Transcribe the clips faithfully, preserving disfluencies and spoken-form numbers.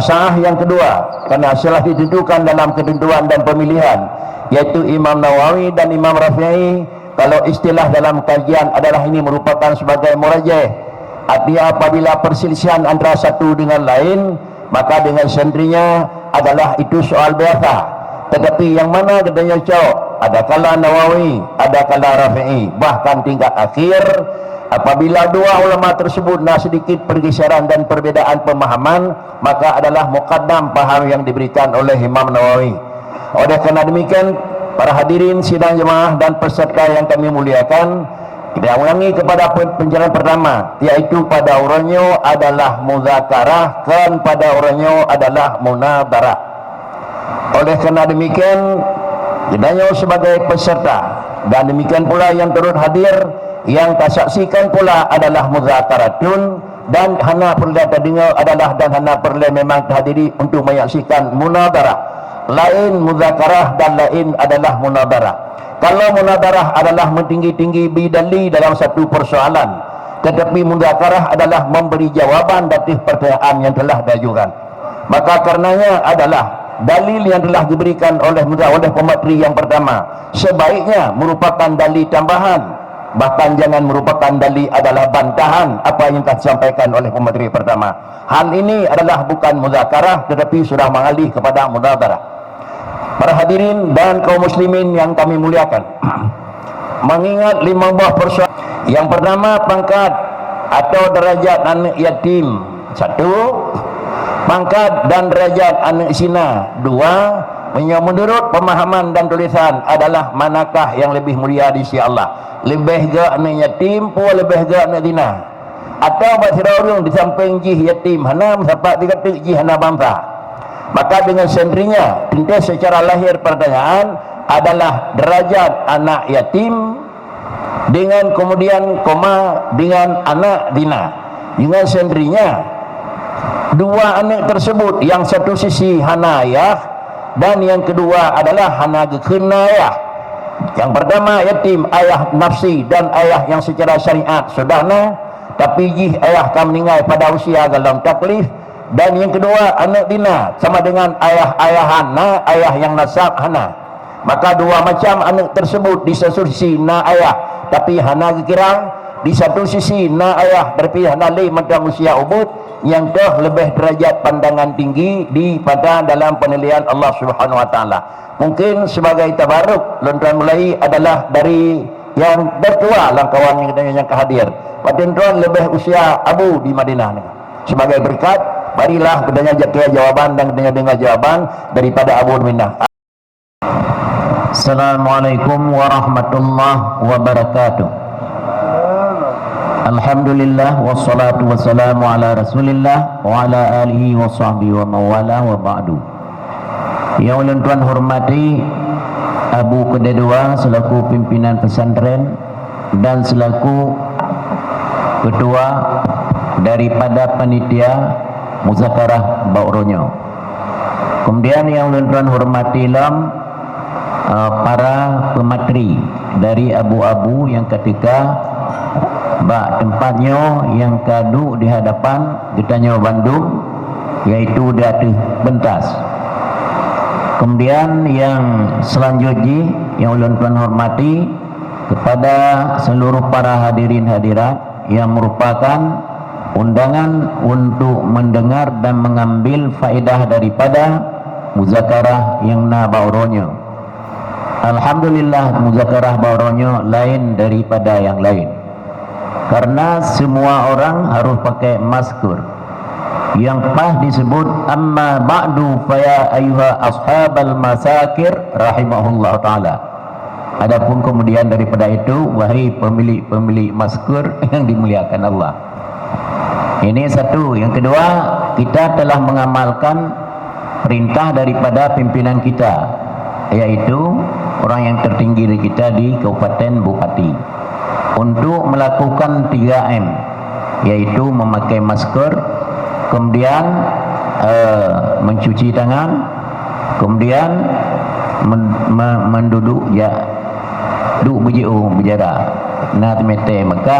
Sah yang kedua, karena setelah ditentukan dalam ketentuan dan pemilihan, yaitu Imam Nawawi dan Imam Rafi'i, kalau istilah dalam kajian adalah ini merupakan sebagai murajih. Artinya, apabila perselisihan antara satu dengan lain, maka dengan sendirinya adalah itu soal biasa. Tetapi yang mana katanya cok, ada kala Nawawi, ada kala Rafi'i, bahkan tingkat akhir, apabila dua ulama tersebut na sedikit pergeseran dan perbedaan pemahaman, maka adalah mukaddam paham yang diberikan oleh Imam Nawawi. Oleh karena demikian, para hadirin sidang jemaah dan peserta yang kami muliakan, kita ulangi kepada pen-, penjelasan pertama, yaitu pada uroe nyoe adalah muzakarah, kon pada uroe nyoe adalah munadharah. Oleh karena demikian, kita nyoe sebagai peserta dan demikian pula yang turut hadir, yang tasaksikan pula adalah muzakaratun, dan hana peureulée tadeungoe adalah dan hana peureulée memang tahadiri untuk menyaksikan munadharah. Laén muzakarah dan laén adalah munadharah. Kalau munadharah adalah meutinggi-tinggi bidali dalam satu persoalan, tetapi muzakarah adalah memberi jawaban atas pertanyaan yang telah diajukan. Maka karenanya adalah dalil yang telah diberikan oleh muda-, oleh pemateri yang pertama sebaiknya merupakan dalil tambahan, bahkan jangan merupakan dalil, adalah bantahan apa yang telah disampaikan oleh pemateri pertama. Hal ini adalah bukan muzakarah tetapi sudah mengalih kepada munadharah. Para hadirin dan kaum muslimin yang kami muliakan, mengingat lima buah persoalan. Yang pertama, pangkat atau derajat aneuk yatim. Satu, pangkat dan derajat aneuk zina. Dua, meunyoe meunurot pemahaman dan tulisan adalah manakah yang lebih mulia di sisi Allah? Leubeh gét aneuk yatim, peue leubeh gét aneuk zina? Atawa bak sidroe ureuëng di sampéng jih yatim, hana meusapat, di kateuk jih hana bansa. Maka dengan sendirinya, teuntée secara lahir pertanyaan adalah derajat anak yatim dengan kemudian koma dengan anak zina. Dengan sendirinya, dua aneuk tersebut, yang satu sisi hana ayah dan yang kedua adalah hana geukheun ayah. Yang pertama yatim, ayah nafsi dan ayah yang secara syariat sudah na, tapi jih ayah ka meninggai pada usia golom taklif, dan yang kedua aneuk zina, sama dengan ayah-ayahan na, ayah yang nasab hana. Maka dua macam aneuk tersebut, di satu sisi na ayah tapi hana geukirang, di satu sisi na ayah tapi hana lé mantong usia ubit, nyang toh leubeh derajat pandangan tinggi di pada dalam penilaian Allah Subhanahu Wa Taala. Mungkin sebagai tabaruk, lôn tuan mulai adalah dari yang tertua lam kawan nyang, nyang ka hadir. Padahai tuan leubeh usia abu di Madinah ni. Sebagai berkat, marilah katanya jaga jawaban dan katanya dengar jawaban daripada Abu Minah. Assalamualaikum warahmatullahi wabarakatuh. Alhamdulillah, wassalatu wassalamu ala Rasulillah wa ala alihi wa sahbihi wa mawala, wa ba'du. Yang ulôn tuan hormati Abu Keudedua selaku pimpinan pesantren dan selaku ketua daripada panitia muzakarah bak uroe nyoe. Kemudian yang ulôn tuan hormati lom, eh, para pemateri dari abu-abu yang ketika bak tempat nyoe yang ka duek di hadapan geutanyoe bandum, yaitu di ateueh pentas. Kemudian yang selanjut jih yang ulôn tuan hormati kepada seluruh para hadirin hadirat yang merupakan undangan untuk mendengar dan mengambil faedah daripada muzakarah yang na bak uroe nyoe. Alhamdulillah, muzakarah bak uroe nyoe laén daripada yang laén. Karena semua orang harus pakai masker. Yang pas disebut, "Amma ba'du, faya ayuha ashabal masakir," rahimahullah ta'ala. Adapun kemudian daripada itu, wahai pemilik-pemilik masker yang dimuliakan Allah. Ini satu. Yang kedua, kita telah mengamalkan perintah daripada pimpinan kita, yaitu orang yang tertinggi dari kita di Kabupaten Bupati, untuk melakukan tiga M, yaitu memakai masker, kemudian, eh, mencuci tangan, kemudian men-, me-, menduduk ja-, duek beujiôh beujarak. Na teumeter maka,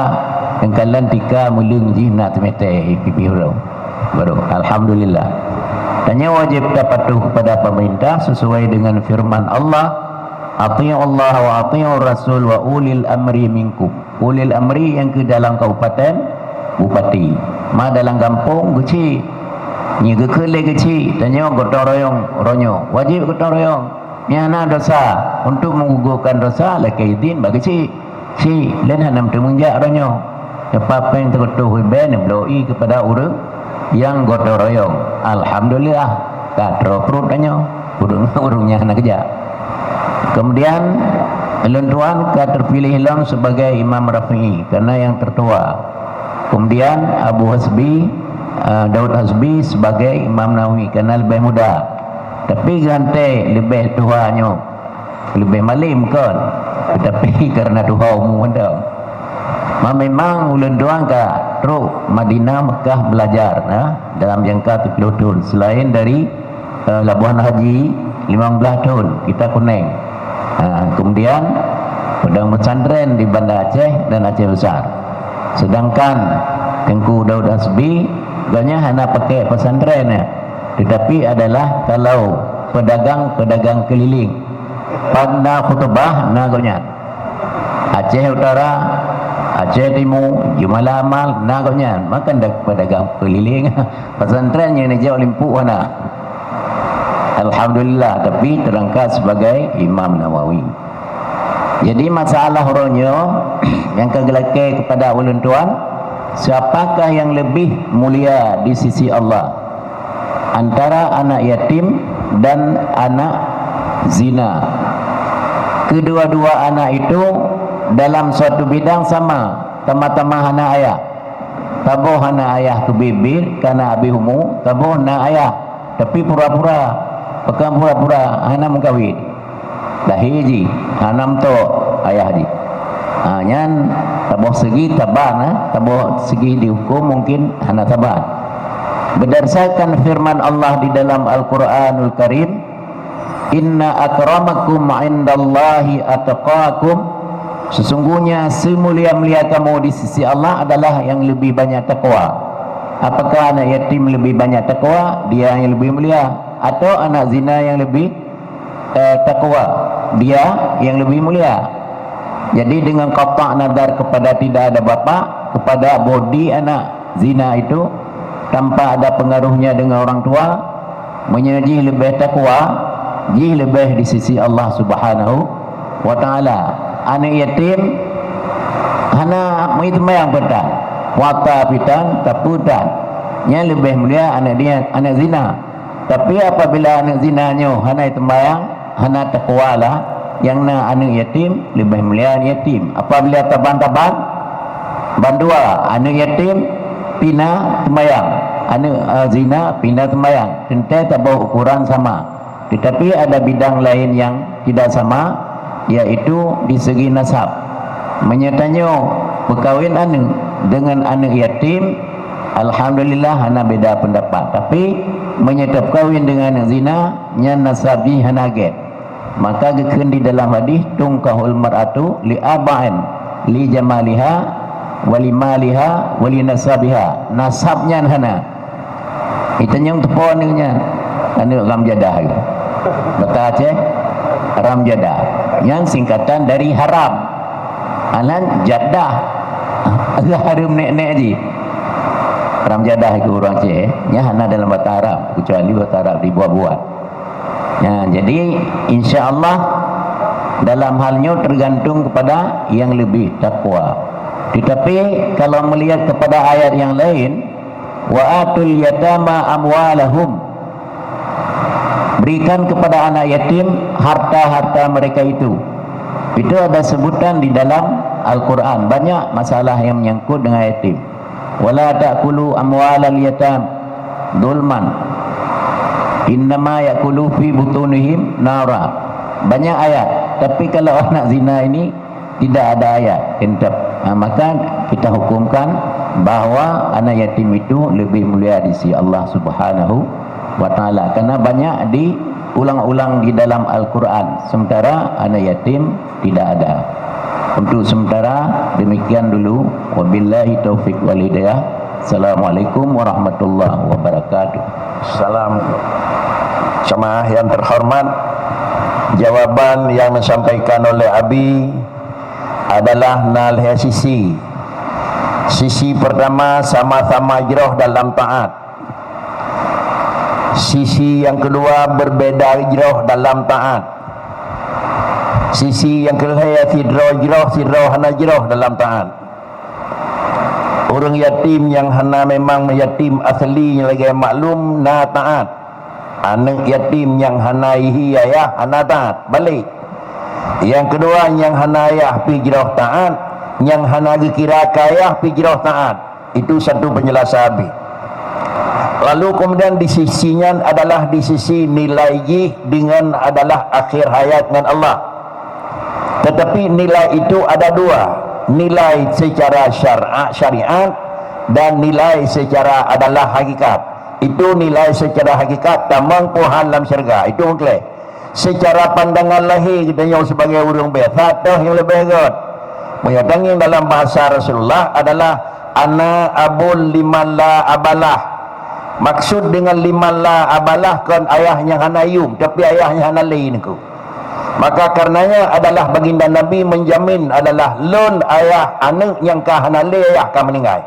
nyang kalon tika meuleueng jih na teumeter pipi uroe. Baru, alhamdulillah. Tanyoe wajéb tapatuh kepada pemerintah sesuai dengan firman Allah, "Ati'ullaha wa ati'ur rasul wa ulil amri minkum." Ulil amri nyang keu dalam kabupaten, bupati. Ma dalam gampông, geuchik. Nyoe geukheun lé geuchik, tanyoe gotong royong, roh nyoe. Wajéb gotong royong. Nyan na desya untuk menggugurkan desya, lakée idin bak geuchik. Chik, laén hana meuteumèe jak roh nyoe. Teuma péng teukeutôh ribèe neubloe kepada ureueng nyang gotong royong. Alhamdulillah, ka troh pruet tanyoe. Ureueng, ureueng nyang hana geujak. Kemudian, ulôn tuan ka terpilih lom sebagai Imam Rafi'i, karena yang tertua. Kemudian, Abu Hasbi, eh, Daud Hasbi sebagai Imam Nawawi, karena lebih muda. Tapi geuhanté leubeh tuha nyoe, leubeh malém kon, tetapi karena tuha umu mantong. Ma memang ulôn tuan ka trok Madinah Mekah belajar, nah, dalam jangka tujoh thôn, selain dari, eh, Labuhan Haji, lima belas thôn kita kuneng. Ha, kemudian, peudong pesantren di Banda Aceh dan Aceh Besar. Sedangkan Teungku Daud Hasbi, gobnyan hana pakai pesantren, ya, tetapi adalah kalau pedagang-pedagang keliling. Pat na khutbah, na gobnyan. Aceh Utara, Aceh Timu, Jumala Amal, na gobnyan. Makan da-, pedagang keliling. Pesantren nyang neujak limpuk hana. Alhamdulillah, tapi teurangkat sebagai Imam Nawawi. Jadi, masalah uroe nyoe nyang ka geulakée kepada ulôn tuan, siapakah yang lebih mulia di sisi Allah? Antara anak yatim dan anak zina. Kedua-dua anak itu dalam suatu bidang sama, sama-sama hana ayah. Saboh hana ayah keu biet-biet, kana habéh umu, saboh na ayah, tapi pura-pura. Pakon pura-pura? Hana meukawen. Lahé jih hana meutok ayah jih. Ha, nyan saboh segi taban, eh, saboh segi dihukum mungkin hana taban. Berdasarkan firman Allah di dalam Al-Quranul Karim, "Inna akramakum indallahi atqakum." Sesungguhnya semulia-mulia kamu di sisi Allah adalah yang lebih banyak takwa. Apakah anak yatim lebih banyak takwa? Dia yang lebih mulia. Atau anak zina yang lebih eh, takwa, dia yang lebih mulia. Jadi, dengan qata' nazar kepada tidak ada bapa, kepada bodi anak zina itu, tanpa ada pengaruhnya dengan orang tua, meunyoe jih leubeh takwa, jih leubeh di sisi Allah Subhanahu wa Ta'ala. Aneuk yatim hana meuié teumayang peutan, puasa peutan, tapi peutan. Nyan leubeh mulia aneuk dia, aneuk zina. Tapi apabila aneuk zina nyoe hana teumayang, hana takwa lah, nyang na aneuk yatim leubeh mulia yatim. Apabila taban-taban, bandua aneuk yatim pina teumayang, aneuk, eh, zina pina teumayang, teuntée saboh ukuran sama. Tetapi ada bidang lain yang tidak sama, yaitu di segi nasab. Meunyoe tanyoe peukawen aneuk deungon aneuk yatim, alhamdulillah hana beda pendapat. Tapi meunyoe tapeukawen deungon aneuk zina, nyan nasab jih hana gét. Maka geukheun di dalam hadis, "Tunkahul mar'atu li arba'in, li jamaliha, wa li maliha, wa li nasabiha." Nasab nyan hana. Itanyong teupo aneuk nyan, aneuk Ramjadah. Bata Aceh, Ramjadah. Nyan singkatan dari haram. Anan jadah. Hareuem nek-nek jih. Ramjadah keu ureueng Aceh, nyan hana dalam bata Arab, kecuali bata Arab dibuat-buat. Ya, jadi, insya Allah, dalam hal nyoe tergantung kepada yang lebih takwa. Tetapi, kalau melihat kepada ayat yang lain, "Wa atul yatama amwalahum." Berikan kepada anak yatim harta-harta mereka itu. Itu ada sebutan di dalam Al-Quran. Banyak masalah yang menyangkut dengan yatim. "Wala ta'kulu amwalal yatam zulman. Innama ya'kulu fi butunihim nara." Banyak ayat. Tapi kalau anak zina ini, tidak ada ayat, entep. Ha, maka kita hukumkan bahwa anak yatim itu lebih mulia di sisi Allah Subhanahu wa Ta'ala. Karena banyak diulang-ulang di dalam Al-Quran. Sementara anak yatim tidak ada. Untuk sementara, demikian dulu. Wabillahi taufiq wal hidayah. Assalamualaikum warahmatullahi wabarakatuh. Salam jamaah yang terhormat. Jawaban yang disampaikan oleh Abi adalah na lhèe sisi. Sisi pertama sama-sama jroh dalam taat. Sisi yang kedua berbeda jroh dalam taat. Sisi yang kelhèe sidroe jroh, sidroe hana jroh dalam taat. Ureuëng yatim nyang hana memang yatim asli nyang lagèe maklum na taat. Aneuëk yatim nyang hana ihi ayah hana taat. Balék. Nyang keudua, nyang hana ayah pih jroh taat, nyang hana geukira keu ayah pih jroh taat. Itu satu penjelasan Abi. Lalu kemudian di sisi nyan adalah di sisi nilai jih dengan adalah akhir hayat ngon Allah. Tetapi nilai itu ada dua, nilai secara syara-, syariat dan nilai secara adalah hakikat. Itu nilai secara hakikat tamong Tuhan lam syurga. Itu meukleh. Secara pandangan lahé geutanyoe sebagai ureuëng biasa toh nyang leubeh rhot. Meunyoe tangieng dalam bahasa Rasulullah adalah ana abun liman la abalah. Maksud dengan liman la abalah kon ayah nyang hana yum, tapi ayah nyang hana lé niko. Maka karenanya adalah baginda Nabi menjamin adalah lôn ayah aneuëk nyang ka hana lé ayah ka meuninggai.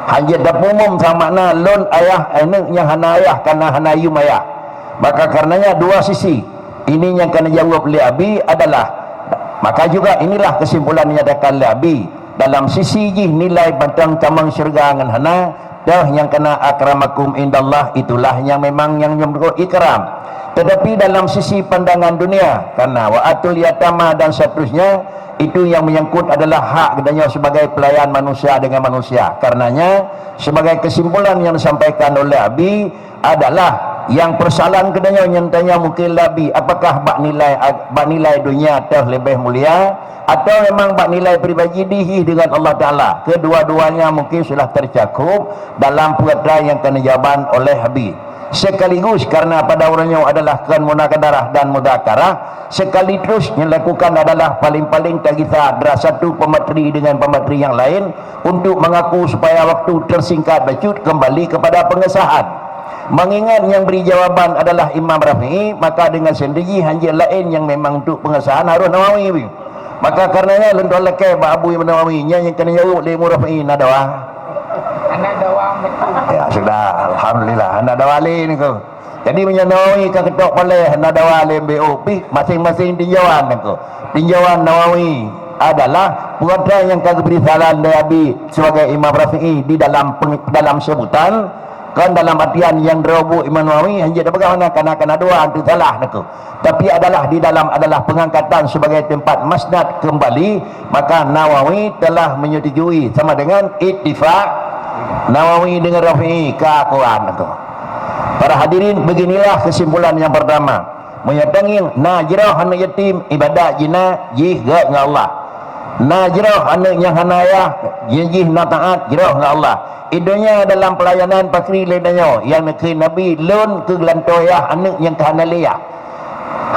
Hanjeuet tapeumum sama makna lôn ayah aneuëk nyang hana ayah kana hana yum ayah. Maka karenanya dua sisi. Ini nyang kana jawab lé Abi adalah, maka juga inilah kesimpulan yang dinyatakan lé Abi. Dalam sisi jih nilai bantang tamong syurga ngon hana, toh nyang kana akramakum indallah, itulah nyang memang nyang meureugot ikram. Tetapi dalam sisi pandangan dunia, karena wa atul yatama dan seterusnya, itu yang menyangkut adalah hak geutanyoe sebagai pelayan manusia dengan manusia. Karenanya, sebagai kesimpulan yang disampaikan oleh Abi adalah yang persoalan geutanyoe nyang tanya mungkin lé Abi, apakah bak nilai, bak nilai dunia toh leubeh mulia atau memang bak nilai pribadi jih dengan Allah Taala? Kedua-duanya mungkin sudah tercakup dalam peurata yang kana jawaban oleh Abi. Sekaligus karena pada ureuëng nyoe adalah kon munakadarah dan mudzakarah, sekali terus yang dilakukan adalah paling-paling tagisa antara satu pemateri dengan pemateri yang lain untuk mengaku supaya waktu tersingkat bacut kembali kepada pengesahan. Mengingat yang beri jawaban adalah Imam Rafi'i, maka dengan sendiri hanjeuet laén yang memang untuk pengesahan harus Nawawi. Maka karenanya lôn lakée bak Abu Imam Nawawi, nyan nyang kana jaweueb lé Imam Rafi'i na dawa. Anak dawa betul. Ya sudah, alhamdulillah, anak dawa lé niko. Jadi meunyoe Nawawi ka keudok paléh na dawa lé B O pih masing-masing tinjauan niko. Tinjauan Nawawi adalah peurata nyang ka geubri saran lé Abi sebagai Imam Rafi'i di dalam peng-, dalam sebutan, kon dalam artian nyang droe buet Imam Nawawi hanjeuet tapeugah hana kana-kana dua antu salah niko. Tapi adalah di dalam adalah pengangkatan sebagai tempat masnad kembali, maka Nawawi telah menyetujui sama dengan ittifaq Nawawi dengan Rafi'i ka akuan niko. Para hadirin, beginilah kesimpulan yang pertama. Meunyoe tangieng na jroh aneuëk yatim, ibadat jih na jih gét ngon Allah. Na jroh aneuëk nyang hana ayah, jih na taat jroh ngon Allah. Idonya dalam pelayanan pakri lé tanyoe, nyang neukheun Nabi, lôn keu geulantoe ayah aneuëk nyang ka hana lé ayah.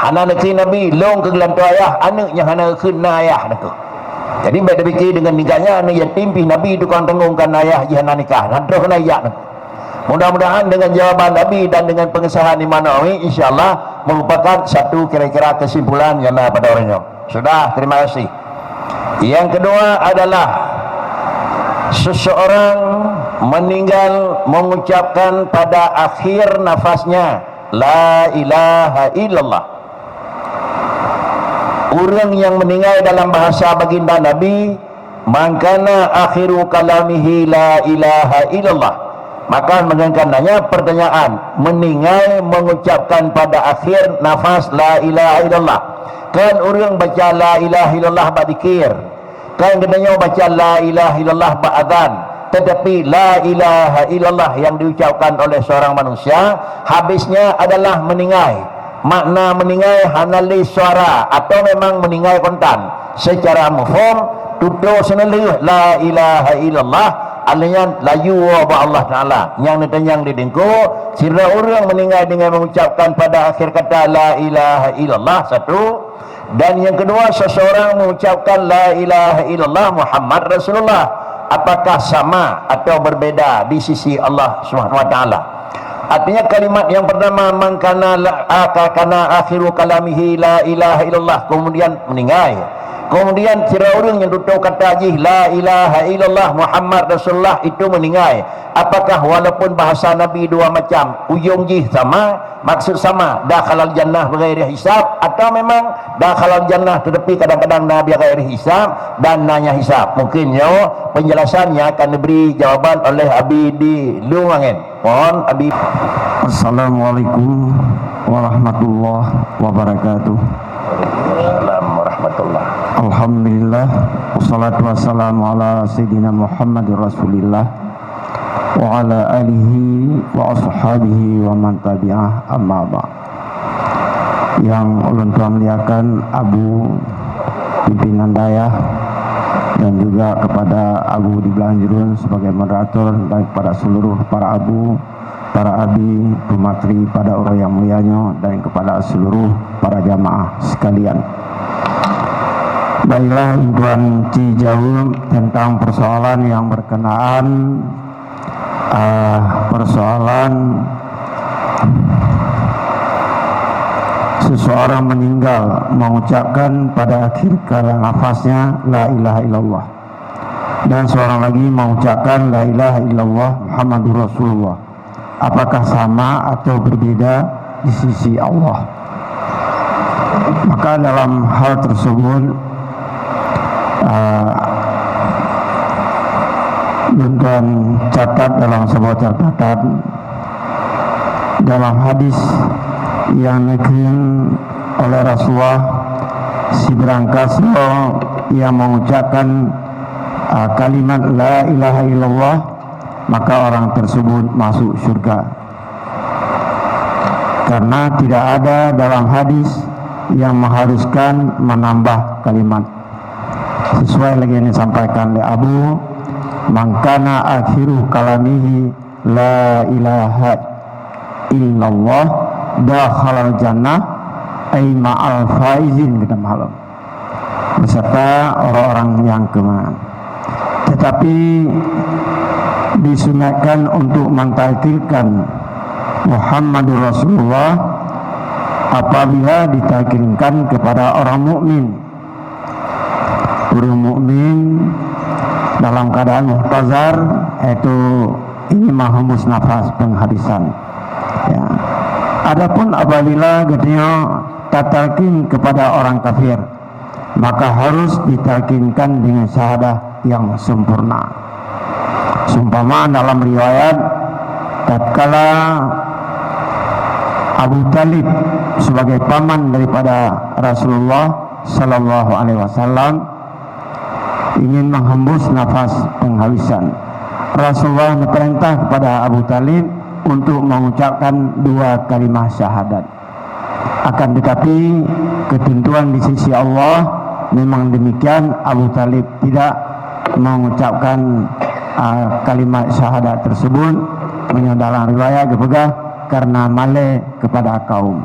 Hana neukheun Nabi, lôn keu geulantoe ayah aneuëk nyang hana geukheun na ayah niko. Jadi bék tapike dengan niganya aneuëk yatim pih Nabi tukang tanggong kana ayah jih hana nikah, hana troh na ijak niko. Mudah-mudahan dengan jawaban Abi dan dengan pengesahan Imam Nawawi, insya Allah merupakan satu kira-kira kesimpulan nyang na pada ureuëng nyoe. Sudah, terima kasih. Yang kedua adalah seseorang meninggal mengucapkan pada akhir nafasnya, "La ilaha illallah." Ureuëng nyang meuninggai dalam bahasa baginda Nabi, "Man kana akhiru kalamihi la ilaha illallah." Maka meunan karenanya pertanyaan, meuninggai mengucapkan pada akhir nafas la ilaha illallah. Kan ureuëng baca la ilaha illallah bak zikir. Kan geutanyoe baca la ilaha illallah bak azan. Tetapi la ilaha illallah yang diucapkan oleh seorang manusia, habisnya adalah meuninggai. Makna meuninggai hana lé suara atau memang meuninggai kontan. Secara mufhum, tutoe seuneulheueh la ilaha illallah, alheuh nyan laju woe bak Allah Taala. Nyang neutanyong di teungku, sidroe ureuëng meuninggai dengan mengucapkan pada akhir kata la ilaha illallah, satu. Dan yang kedua, seseorang mengucapkan la ilaha illallah Muhammad Rasulullah. Apakah sama atau berbeda di sisi Allah Subhanahu wa Taala? Artinya kalimat yang pertama, "Man kana la, a, ka, kana akhiru kalamihi la ilaha illallah," kemudian meninggai. Kemudian sidroe ureuëng nyang tutoe kata jih, "La ilaha illallah Muhammad Rasulullah," itu meninggai. Apakah walaupun bahasa Nabi dua macam, ujong jih sama, maksud sama, dakhalal jannah bighairi hisab, atau memang dakhalal jannah tetapi kadang-kadang na bighairi hisab dan nanya hisab? Mungkin nyoe penjelasan yang akan diberi jawaban oleh Abi di Lueng Angin. Mohon, Abi. Assalamualaikum warahmatullahi wabarakatuh. Waalaikumsalam warahmatullah. Alhamdulillah, wassalatu wassalamu ala sayyidina Muhammadir Rasulillah wa ala alihi wa ashabihi wa man tabi'ah, amma ba'd. Yang ulôn tuan muliakan, Abu pimpinan dayah, dan juga kepada Abu di Blanjrun sebagai moderator, dan kepada seluruh para abu, para abi, peumatri pada uroe nyang mulia nyoe, dan kepada seluruh para jamaah sekalian. Baiklah, ulôn tuan ci jaweueb tentang persoalan yang berkenaan, ah, persoalan seseorang meninggal mengucapkan pada akhir kala nafasnya, "La ilaha illallah." Dan seorang lagi mengucapkan, "La ilaha illallah Muhammadur Rasulullah." Apakah sama atau berbeda di sisi Allah? Maka dalam hal tersebut, ah, ulôn tuan catat dalam sebuah catatan, dalam hadis yang neukheun oleh Rasulullah, sibarang kasoe yang mengucapkan, ah, kalimat la ilaha illallah, maka orang tersebut masuk syurga. Karena tidak ada dalam hadis yang mengharuskan menambah kalimat. Sesuai lagi yang disampaikan oleh Abu, "Man kana akhiru kalamihi la ilaha illallah dakhalal jannah, ay ma'al faizin," kata malam. Beserta orang-orang yang keuman. Tetapi disunatkan untuk mentalkinkan Muhammadur Rasulullah apabila ditalkinkan kepada orang mukmin. Ureuëng mukmin dalam keadaan muhtazar, yaitu ingin menghembus nafas penghabisan. Ya. Adapun apabila geutanyoe tatalkin kepada orang kafir, maka harus ditalkinkan dengan syahadah yang sempurna. Seumpama dalam riwayat, tatkala Abu Thalib sebagai paman daripada Rasulullah sallallahu alaihi wasallam ingin menghembus nafas penghabisan, Rasulullah memerintah kepada Abu Thalib untuk mengucapkan dua kalimah syahadat. Akan tetapi, ketentuan di sisi Allah memang demikian, Abu Thalib tidak mengucapkan, ah, kalimat syahadat tersebut, meunyoe dalam riwayat geupeugah, karena malée kepada kaum.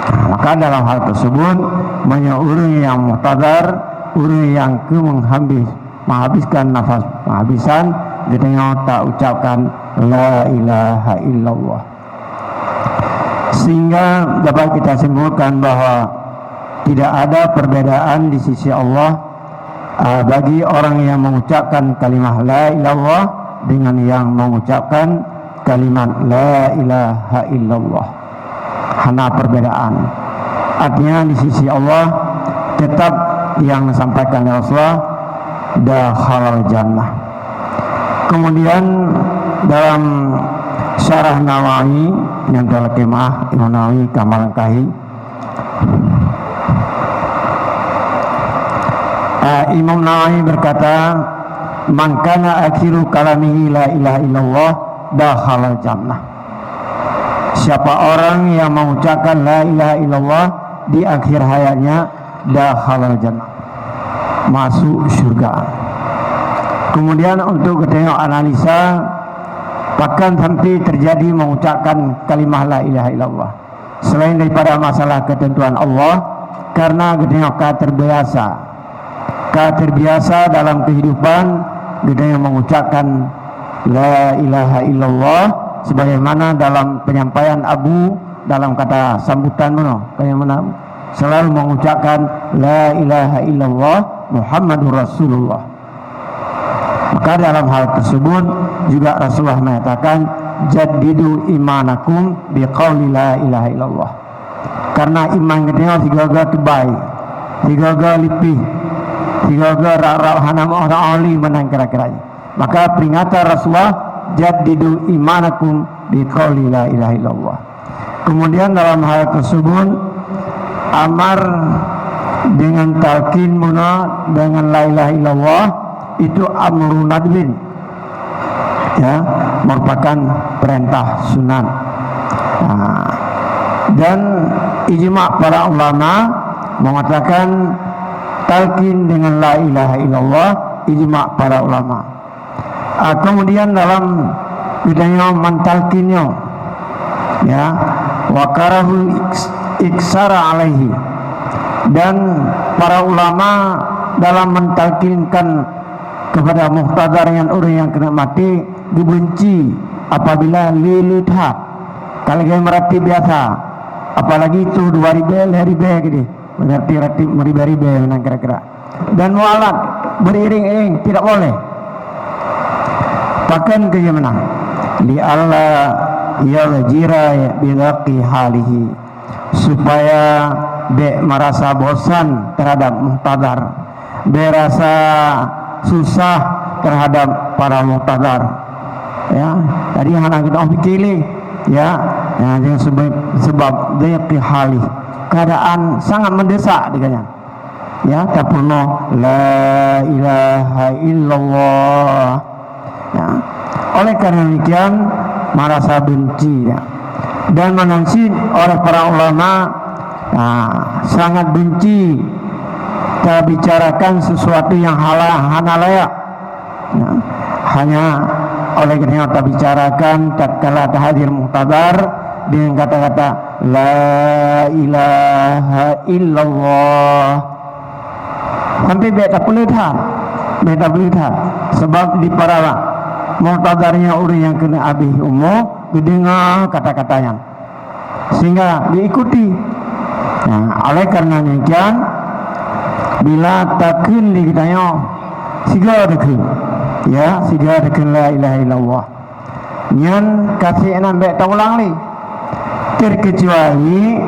Nah, maka dalam hal tersebut, meunyoe ureuëng nyang muhtadar, ureuëng nyang keu menghabis, menghabiskan nafas penghabisan, geutanyoe ta ucapkan, "La ilaha illallah." Sehingga dapat kita simpulkan bahwa tidak ada perbedaan di sisi Allah, ah, bagi orang yang mengucapkan kalimah la ilallah dengan yang mengucapkan kalimat la ilaha illallah. Hana perbedaan. Artinya di sisi Allah tetap yang disampaikan oleh Rasulullah, dakhalal jannah. Kemudian dalam syarah Nawawi yang dalam kemah Imam Nawawi ka malangkahi, ah, Imam Nawawi berkata, "Man kana akhiru kalamihi la ilaha illallah, dakhalal jannah." Siapa orang yang mengucapkan la ilaha illallah di akhir hayatnya, dakhalal jannah, masuk syurga. Kemudian untuk geutanyoe analisa, pakon sampai terjadi mengucapkan kalimah la ilaha illallah. Selain daripada masalah ketentuan Allah, karena geutanyoe ka terbiasa, ka terbiasa dalam kehidupan geutanyoe mengucapkan la ilaha illallah, Sebagaimana dalam penyampaian Abu dalam kata sambutan meunoe, bagaimana selalu mengucapkan, "La ilaha illallah Muhammadur Rasulullah." Maka dalam hal tersebut juga Rasulullah mengatakan, "Jaddidu imanakum biqauli la ilaha illallah." Karena iman geutanyoe sigoe-goe teubai, sigoe-goe lipih, sigoe-goe rab-rab hana meu'oh-oh lé meunan kira-kira. Maka peringatan Rasulullah, "Jaddidu imanakum biqauli la ilaha illallah." Kemudian dalam hal tersebut, amar dengan talqin meunoe dengan la ilaha illallah itu amrun nadbin, ya, merupakan perintah sunat. Nah, dan ijma para ulama mengatakan talqin dengan la ilaha illallah, ijma para ulama. Ah, kemudian dalam geutanyoe mentalkin nyoe, ya, wa karahul iks-, iksara alaihi, dan para ulama dalam mentalkinkan kepada muhtadar nyan ureuëng nyang keuneuk maté geubenci apabila le-le that, ka lagée meuratéb biasa, apalagi tuh dua ribée, lhée ribée keudeh, meuratéb-ratéb meuribée-ribée meunan kira-kira. Dan mualat beriring-iring tidak boleh. Pakon keu meunan? Li alla yadhjira bidhiqi halihi, supaya bék merasa bosan terhadap muhtadar, bék rasa susah terhadap para muhtadar. Ya, tadi hana kita pikir lé, ya, ya, yang sebab, sebab dhiqi halih, keadaan sangat mendesak dikanya. Ya, tapeurunoe la ilaha illallah. Ya. Oleh karena demikian, merasa benci, ya. Dan meunan cit oleh para ulama, nah, sangat benci terbicarakan sesuatu yang hala-, hana layak. Ya. Hanya oleh karena terbicarakan tatkala hadir muhtadar dengan kata-kata la ilaha illallah. Sampai bék tapeuleueh that, bék tapeuleueh that. Sebab di para muhtadar nyan ureuëng nyang keuneuk habéh umu geudeungoe kata-kata nyan, sehingga diikuti. Nah, oleh karena demikian, bila takheun di geutanyoe, sigoe takheun, ya, sigoe takheun la ilaha illallah. Nyan ka sép nan bék taulang lé. Terkecuali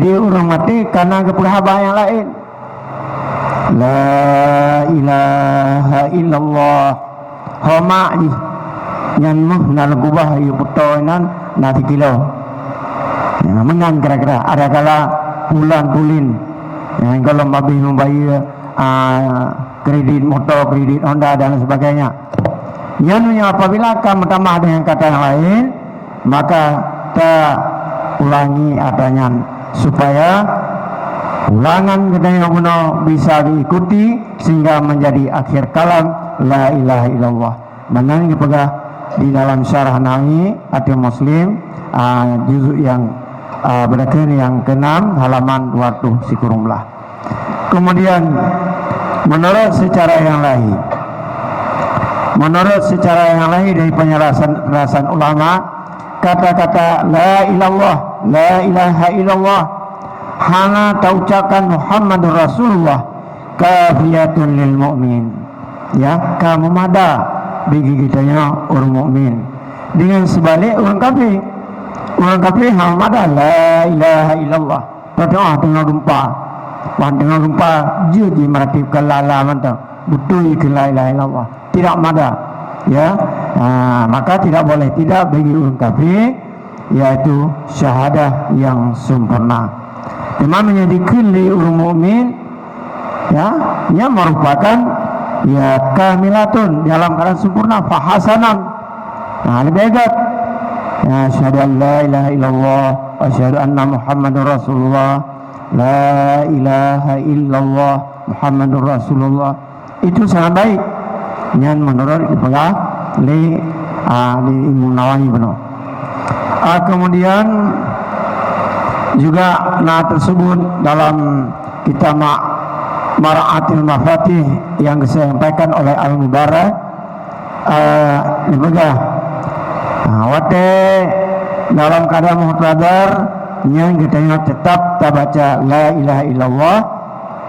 di ureuëng maté ka na geupeugah haba nyang laén. La ilaha illallah. Ho mak jih. Nyan meuh na lam kubah yue peutoe nan na sikilo. Ya, meunan kira-kira. Adakala pulan-pulin. Ya, gohlom habéh membayar, ah, kredit moto, kredit Honda dan sebagainya. Nyan meunyoe apabila ka meutamah dengan kata yang lain, maka ta ulangi ata nyan, supaya ulangan geutanyoe bunoe bisa diikuti sehingga menjadi akhir kalam la ilaha illallah. Meunan geupeugah di dalam Syarah Nawawi atau Muslim, ah, juzuk yang, ah, beureukeun yang keenam, halaman dua ratus sikureueng blaih. Kemudian, menurut secara yang lahir, menurut secara yang lahir dari penjelasan, penjelasan ulama, kata-kata la ilallah, la ilaha illallah, hana taucapkan Muhammadur Rasulullah, kafiyatun lil mu'min. Ya, ka meumada bagi geutanyoe ureuëng mukmin. Dengan sebaliknya ureuëng kafir. Ureuëng kafir hana meumada la ilaha illallah. Padahai teungoh geumpa. Wan teungoh geumpa, jeuet jih meuratéb keu la ilaha mantong. Beutôi keu la ilaha illallah. Tidak meumada. Ya. Ha, maka tidak boleh tidak bagi ureuëng kafir, yaitu syahadah yang sempurna. Teuma meunyoe dikheun lé ureuëng mukmin, ya, nya merupakan, ya, kamilatun, dalam keadaan sempurna, fahasanan. Nah, leubeh gét. Ya, asyhadu an la ilaha illallah, wa asyhadu anna Muhammadar Rasulullah. La ilaha illallah, Muhammadur Rasulullah. Itu sangat baik. Nyan menurut dipeugah lé, ah, lé Imam Nawawi bunoe. Ah, kemudian juga na tersebut dalam kitab Ma-, Mar'atil Mafatih yang disampaikan oleh Al-Mubarak, eh, dipeugah, Ha, watée dalam keadaan muhtadar, nyan geutanyoe tetap tabaca la ilaha illallah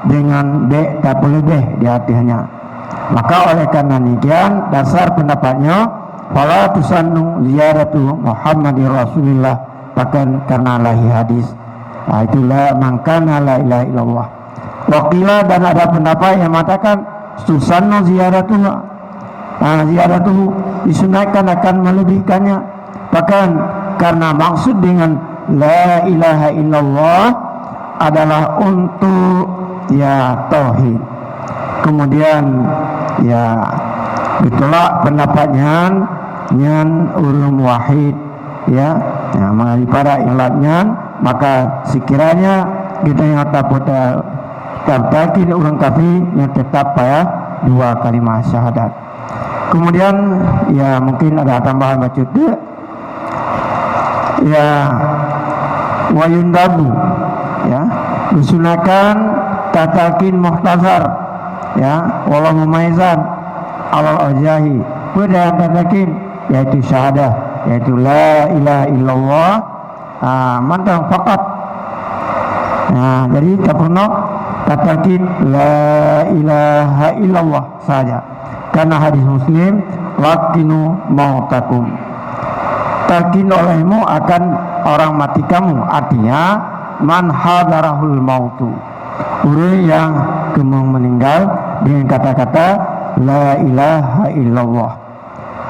dengan bék tapeuleubeh di ateueh nyan. Maka oleh karena demikian, dasar pendapat nyoe, fala tusannu ziyaratu Muhammadir Rasulillah, bahkan karena lahir hadis. Ha, itulah mangkana la ilaha illallah. Waqila, dan ada pendapat yang mengatakan tusannu ziyaratuha. Ha, ziyaratuhu, disunatkan akan melebihkannya. Bahkan karena maksud dengan la ilaha illallah adalah untuk, ya, tauhid. Kemudian, ya, ditolak pendapat nyan, nyan ureuëng muwahhid, ya. Ya, mengalipada ilat nyan, maka sekiranya kita nyata putar tertalkin ureuëng kafir, yang tetap payah dua kalimat syahadat. Kemudian, ya, mungkin ada tambahan bacut tu. Ya, wayundabu, ya, disunahkan tatalkin muhtazar, ya, walau mumaizan alal ajahi. Pada yang tatalkin, yaitu syahadah, yaitu la ilaha illallah, ha, mantong fakat. Ha, jadi tapeurunoe tatalkin la ilaha illallah saja. Karena hadis Muslim, "Lakinu mautakum." Talkin olehmu akan orang mati kamu, artinya man hadarahul mautu. Ureuëng yang keumong meninggal dengan kata-kata la ilaha illallah.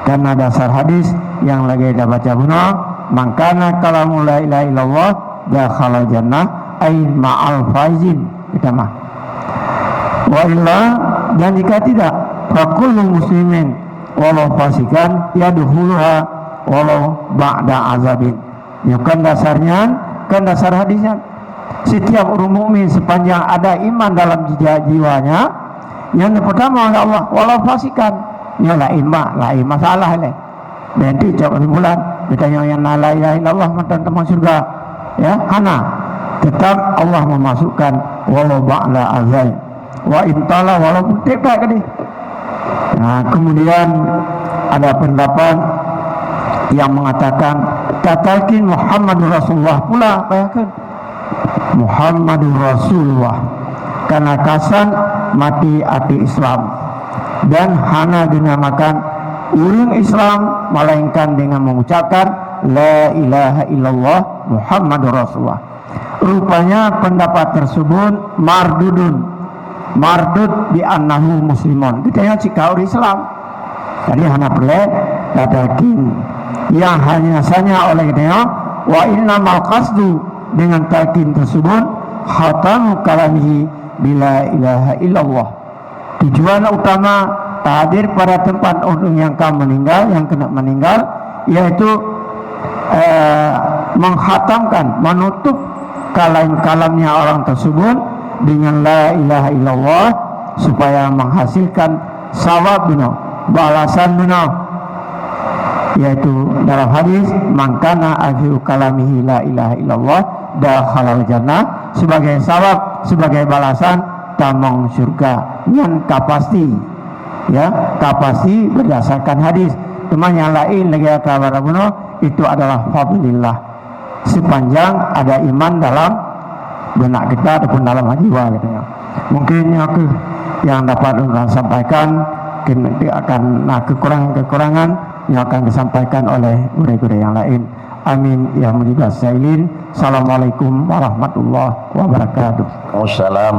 Karena dasar hadis yang lagi dah baca bunoe, "Mangkana kalamu la ilaha illallah dakhalal jannah ay ma'al faizin." Kita mah. Wa illa, dan jika tidak, fakullu muslimin walau fasikan yadkhuluha walau ba'da azabin. Nyoe kan dasar nyan, kan dasar hadis nyan. Setiap ureuëng mukmin sepanjang ada iman dalam jija-, jiwanya, nyan pertama oleh Allah, walau fasikan. Nyoe lain ma-, lain masalah lé. Nanti cok kesimpulan, kita yang, yang la ilaha illallah mantong tamong syurga. Ya, hana. Tetap Allah memasukkan walau ba'da azab. Wa intala, walaupun tiep that tadi. Nah, kemudian ada pendapat yang mengatakan tatalkin Muhammadur Rasulullah pula, bayangkan. Muhammadur Rasulullah. Karena kasan mati até Islam dan hana dinamakan ureuëng Islam melainkan dengan mengucapkan la ilaha illallah Muhammadur Rasulullah. Rupanya pendapat tersebut mardudun, mardud bi annahu muslimun. Kita yang cika ureuëng Islam. Jadi hana peureulée tatalkin. Yang hanya sanya oleh kita, wa innamal qasdu, dengan talkin tersebut khatamu kalamihi bila ilaha illallah. Tujuan utama hadir pada tempat ureuëng yang ka meninggal, yang kena meninggal, yaitu, eh, menghatamkan, menutup kalam-kalamnya orang tersebut dengan la ilaha illallah supaya menghasilkan sawab bunoe, balasan bunoe. Yaitu dalam hadis, "Mangkana akhiru kalamihi la ilaha illallah dakhalal jannah," sebagai sawab, sebagai balasan tamong syurga. Nyan ka pasti, ya, ka pasti berdasarkan hadis. Cuma yang lain lagi kata para bunoe, itu adalah fadlillah. Sepanjang ada iman dalam benak kita ataupun dalam jiwa kita. Mungkin nyoe kheueh yang dapat ulôn sampaikan. Mungkin nanti akan na kekurangan-kekurangan yang akan disampaikan oleh guru-guru yang lain. Amin ya mujibas sailin. Assalamualaikum warahmatullahi wabarakatuh. Waalaikumsalam.